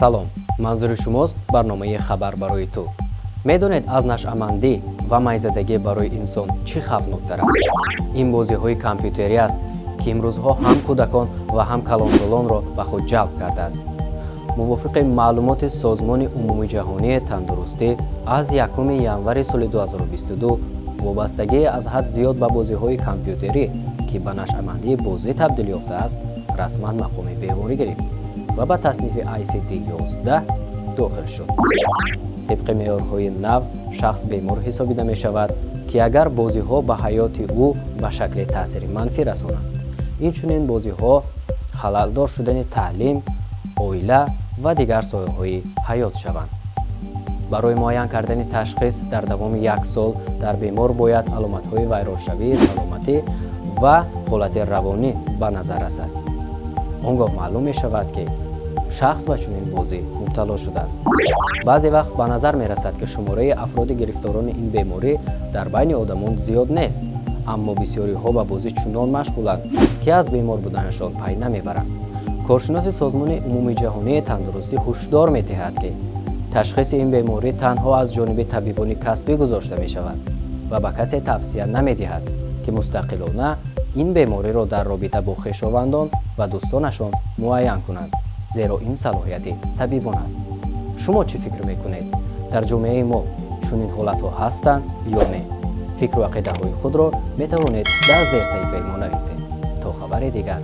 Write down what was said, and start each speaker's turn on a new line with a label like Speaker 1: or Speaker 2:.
Speaker 1: Салом, манзури шумост барномаи «Хабар барои ту». Медонед, аз нашъамандӣ ва майзадагӣ барои инсон чӣ хавфноктар аст? Ин бозиҳои компютерӣ аст, ки имрӯзҳо ҳам кӯдакон ва ҳам калонсолонро ба худ ҷалб кардааст. Мувофиқи маълумоти Созмони Умумиҷаҳонии тандурустӣ, аз 1 январи соли 2022 вобастагии аз ҳад зиёд ба бозиҳои компютерӣ, ки ба нашъамандии бозӣ табдил ёфтааст, расман мақоми беморӣ гирифт ва ба таснифи ICD-11 дохил шуд. Тибқи меъёрҳои нав, шахс бемор ҳисобида мешавад, ки агар бозиҳо ба ҳаёти ӯ ба шакли таъсири манфӣ расонанд, инчунин бозиҳо халалдор шудани таълим, оила ва дигар соҳаҳои ҳаёт шаванд. Барои муайян кардани ташхис дар давоми як сол дар бемор бояд аломатҳои вайроншавии саломатӣ ва ҳолати равонӣ ба назар расад. Он гоҳ маълум мешавад, ки шахс ба чунин бозӣ мубтало шудааст. Баъзе вақт ба назар мерасад, ки шумораи афроди гирифторони ин беморӣ дар байни одамон зиёд нест, аммо бисёриҳо ба бозӣ чунон машғуланд, ки аз бемор буданашон пай намебаранд. Коршиноси Созмони Умумиҷаҳонии тандурустӣ ҳушдор медиҳад, ки ташхиси ин беморӣ танҳо аз ҷониби табибони касбӣ гузошта мешавад ва ба касе тавсия намедиҳад, ки мустақилона ин бемориро дар робита бо хешовандон ва дӯстонашон муайян кунанд, зеро ин салоҳияти табибон аст. Шумо чӣ фикр мекунед? Дар ҷомеаи мо чунин ҳолатҳо ҳастанд ё не? Фикру ақидаҳои худро метавонед дар зерсаҳифаи мо нависед. То хабари дигар.